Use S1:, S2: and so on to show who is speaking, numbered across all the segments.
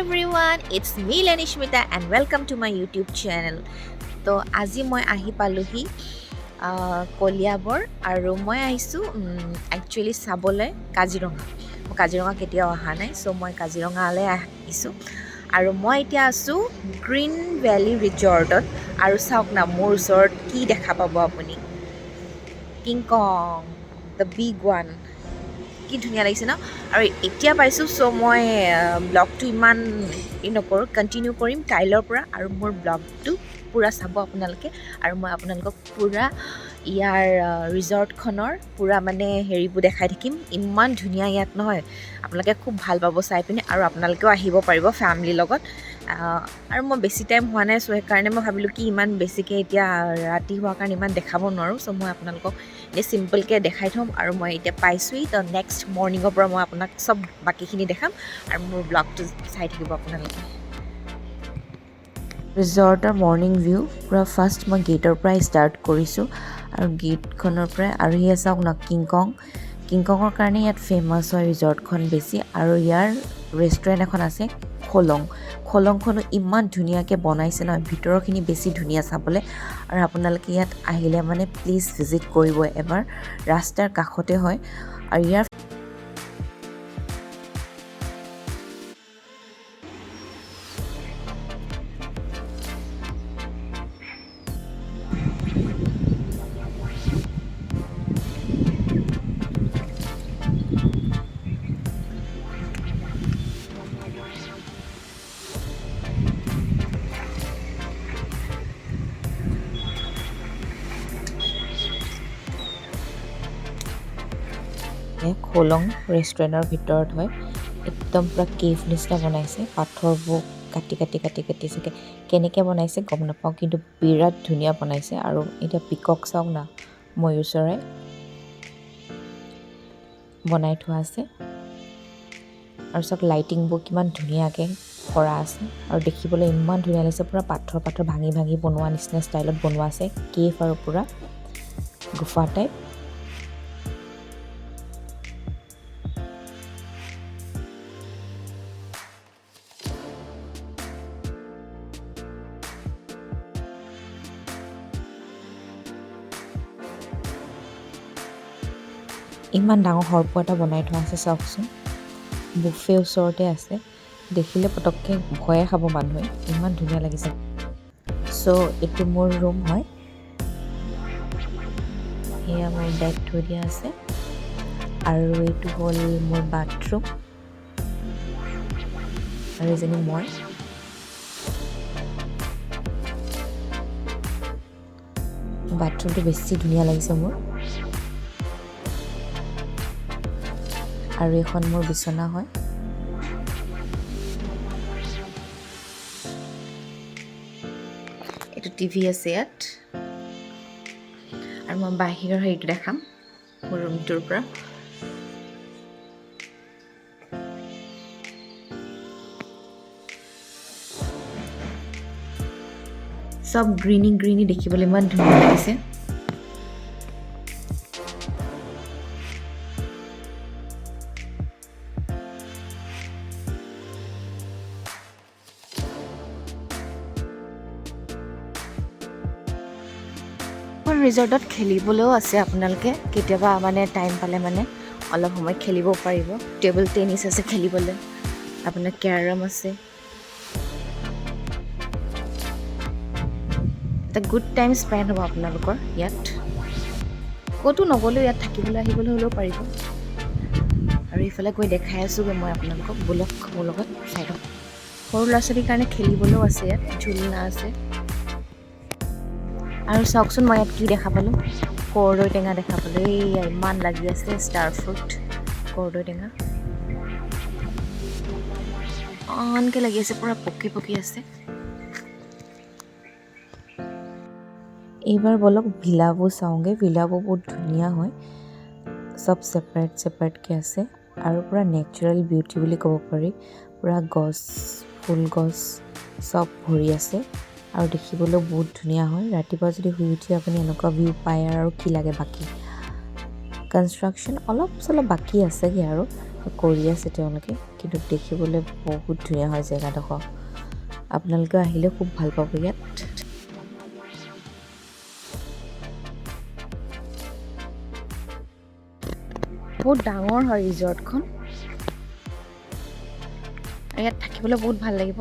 S1: Everyone, it's me, Lenishmita, and welcome to my YouTube channel. তো আজি মই আহি পালোহি কলিয়াবৰ আৰু মই আহিছোঁ একচুৱেলি চাবলৈ কাজিৰঙা। মই কাজিৰঙা কেতিয়াও অহা নাই, চ' মই কাজিৰঙালৈ আহিছোঁ আৰু মই এতিয়া আছোঁ গ্ৰীণ ভেলী ৰিজৰ্টত। আৰু চাওক না, মোৰ ওচৰত কি দেখা পাব আপুনি? King Kong, the big one. কি ধুনীয়া লাগিছে ন? আৰু এতিয়া পাইছোঁ, চ' মই ব্লগটো ইমান ই নকৰোঁ, কণ্টিনিউ কৰিম কাইলৈৰ পৰা। আৰু মোৰ ব্লগটো পূৰা চাব আপোনালোকে আৰু মই আপোনালোকক পূৰা ইয়াৰ ৰিজৰ্টখনৰ পূৰা মানে হেৰিবোৰ দেখাই থাকিম। ইমান ধুনীয়া ইয়াত নহয়, আপোনালোকে খুব ভাল পাব চাই পিনে আৰু আপোনালোকেও আহিব পাৰিব ফেমিলিৰ লগত। আৰু মই বেছি টাইম হোৱা নাই, চ' সেইকাৰণে মই ভাবিলোঁ কি ইমান বেছিকৈ এতিয়া ৰাতি হোৱাৰ কাৰণে ইমান দেখাব নোৱাৰোঁ। চ' মই আপোনালোকক এনেই চিম্পলকৈ দেখাই থ'ম আৰু মই এতিয়া পাইছোঁহি, তো নেক্সট মৰ্ণিঙৰ পৰা মই আপোনাক চব বাকীখিনি দেখাম আৰু মোৰ ব্লগটো চাই থাকিব আপোনালোকে। ৰিজৰ্টৰ মৰ্ণিং ভিউ পূৰা। ফাৰ্ষ্ট মই গেটৰ পৰাই ষ্টাৰ্ট কৰিছোঁ আৰু গেটখনৰ পৰাই। আৰু সেয়া চাওক না, কিংকং। কিংকঙৰ কাৰণে ইয়াত ফেমাছ হয় ৰিজৰ্টখন বেছি। আৰু ইয়াৰ ৰেষ্টুৰেণ্ট এখন আছে খলং। খলংখনো ইমান ধুনীয়াকৈ বনাইছে নহয়, ভিতৰৰখিনি বেছি ধুনীয়া চাবলৈ। আৰু আপোনালোকে ইয়াত আহিলে মানে প্লিজ ভিজিট কৰিব এবাৰ। ৰাস্তাৰ কাষতে হয় আৰু ইয়াৰ খলং ৰেষ্টুৰেণ্টৰ ভিতৰত হয়। একদম পূৰা কেভ নিচিনা বনাইছে, পাথৰবোৰ কাটি কাটি কাটি কাটি চাগে কেনেকৈ বনাইছে গম নাপাওঁ, কিন্তু বিৰাট ধুনীয়া বনাইছে। আৰু এতিয়া পিকক চাওক না, ময়ূৰ চৰাই বনাই থোৱা আছে। আৰু চাওক, লাইটিংবোৰ কিমান ধুনীয়াকৈ কৰা আছে আৰু দেখিবলৈ ইমান ধুনীয়া লাগিছে। পূৰা পাথৰ পাথৰ ভাঙি ভাঙি বনোৱা নিচিনা ষ্টাইলত বনোৱা আছে, কেভ আৰু পূৰা গুফা টাইপ। ইমান ডাঙৰ সৰ্প এটা বনাই থোৱা আছে, চাওকচোন। বুফে ওচৰতে আছে, দেখিলে পটককৈ ভয়ে খাব মানুহে, ইমান ধুনীয়া লাগিছে। চ' এইটো মোৰ ৰুম হয়। এয়া মোৰ বেগ থৈ দিয়া আছে আৰু এইটো হ'ল মোৰ বাথৰুম আৰু এজনী মই। বাথৰুমটো বেছি ধুনীয়া লাগিছে মোৰ। আৰু এইখন মোৰ বিচনা হয়। এইটো টিভি আছে ইয়াত। আৰু মই বাহিৰৰ হেৰিটো দেখাম মোৰ ৰুমটোৰ পৰা। চব গ্ৰীণি গ্ৰীণি, দেখিবলৈ ইমান ধুনীয়া লাগিছে। ৰিজৰ্টত খেলিবলৈও আছে, আপোনালোকে কেতিয়াবা মানে টাইম পালে মানে অলপ সময় খেলিব পাৰিব। টেবুল টেনিছ আছে খেলিবলৈ, আপোনাৰ কেৰম আছে। এটা গুড টাইম স্পেণ্ড হ'ব আপোনালোকৰ ইয়াত। ক'তো নগ'লেও ইয়াত থাকিবলৈ আহিবলৈ হ'লেও পাৰিব। আৰু ইফালে গৈ দেখাই আছোঁগৈ মই আপোনালোকক। ব'লক মোৰ লগত, চাই লওক। সৰু ল'ৰা ছোৱালীৰ কাৰণে খেলিবলৈও আছে ইয়াত, ঝুলনা আছে। আৰু চাওকচোন, মই ইয়াত কি দেখা পালোঁ? কৰদৈ টেঙা দেখা পালোঁ। এইয়া ইমান লাগি আছে ষ্টাৰ ফ্ৰুট, কৰদৈ টেঙা অনকৈ লাগি আছে, পূৰা পকি পকি আছে। এইবাৰ ব'লক ভিলাবোৰ চাওঁগৈ। ভিলাবোৰ বহুত ধুনীয়া হয়, চব ছেপাৰেট ছেপাৰেটকৈ আছে আৰু পূৰা নেচাৰেল বিউটি বুলি ক'ব পাৰি। পূৰা গছ, ফুল গছ চব ভৰি আছে আৰু দেখিবলৈও বহুত ধুনীয়া হয়। ৰাতিপুৱা যদি শুই উঠি আপুনি এনেকুৱা ভিউ পায়, আৰু কি লাগে বাকী? কনষ্ট্ৰাকশ্যন অলপ চলপ বাকী আছেগৈ আৰু কৰি আছে তেওঁলোকে, কিন্তু দেখিবলৈ বহুত ধুনীয়া হয় জেগাডোখৰ। আপোনালোকেও আহিলে খুব ভাল পাব ইয়াত। বহুত ডাঙৰ হয় ৰিজৰ্টখন। ইয়াত থাকিবলৈ বহুত ভাল লাগিব।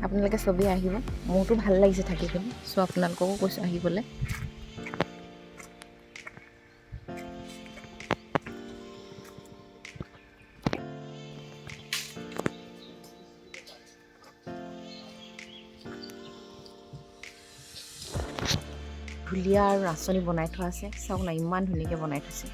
S1: আপোনালোকে চবেই আহিব। মোৰতো ভাল লাগিছে থাকি পিনি, চ' আপোনালোককো কৈছোঁ আহিবলৈ। ঢুলীয়া আৰু নাচনী বনাই থোৱা আছে, চাওক না, ইমান ধুনীয়াকৈ বনাই থৈছে।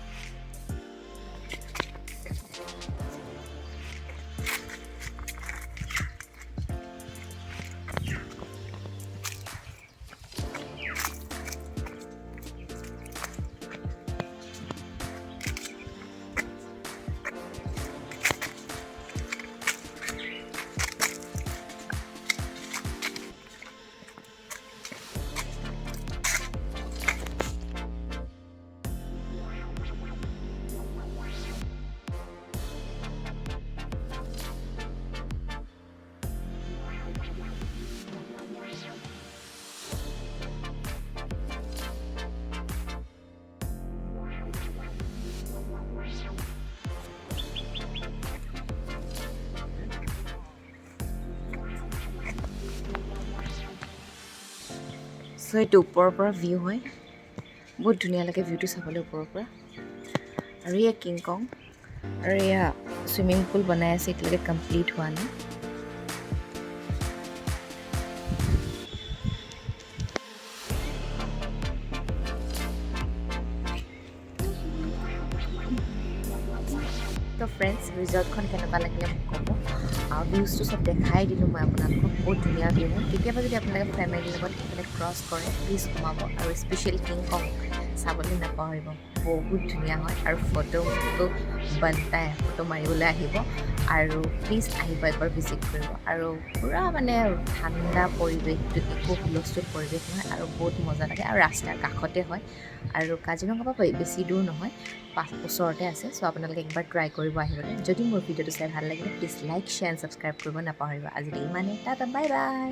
S1: চ' এইটো ওপৰৰ পৰা ভিউ হয়, বহুত ধুনীয়া লাগে ভিউটো চাবলৈ ওপৰৰ পৰা। আৰু এয়া কিংকং আৰু এয়া চুইমিং পুল বনাই আছে, এতিয়ালৈকে কমপ্লিট হোৱা নাই। তো ফ্ৰেণ্ডছ, ৰিজৰ্টখন কেনেকুৱা লাগিলে মোক ক'ব। ভিউজটো চব দেখাই দিলোঁ মই আপোনালোকক, বহুত ধুনীয়া ভিউ হয়। কেতিয়াবা যদি আপোনালোকে ফেমিলিৰ লগত সেইফালে ক্ৰছ কৰে, প্লিজ সোমাব আৰু স্পেচিয়েল কিংকং চাবলৈ নাপাহৰিব, বহুত ধুনীয়া হয়। আৰু ফটোটো বনতাই ফটো মাৰিবলৈ আহিব আৰু প্লিজ আহিব, একবাৰ ভিজিট কৰিব। আৰু পূৰা মানে ঠাণ্ডা পৰিৱেশটো, একো হুলস্থুল পৰিৱেশ নহয় আৰু বহুত মজা লাগে। আৰু ৰাস্তাৰ কাষতে হয় আৰু কাজিৰঙাৰ পৰা বেছি দূৰ নহয়, ওচৰতে আছে। চ' আপোনালোকে একবাৰ ট্ৰাই কৰিব আহিবলৈ। যদি মোৰ ভিডিঅ'টো চাই ভাল লাগিলে, please like, share and subscribe কৰিব নাপাহৰিব। আজিলৈ ইমানেই, টাটা, বাই বাই।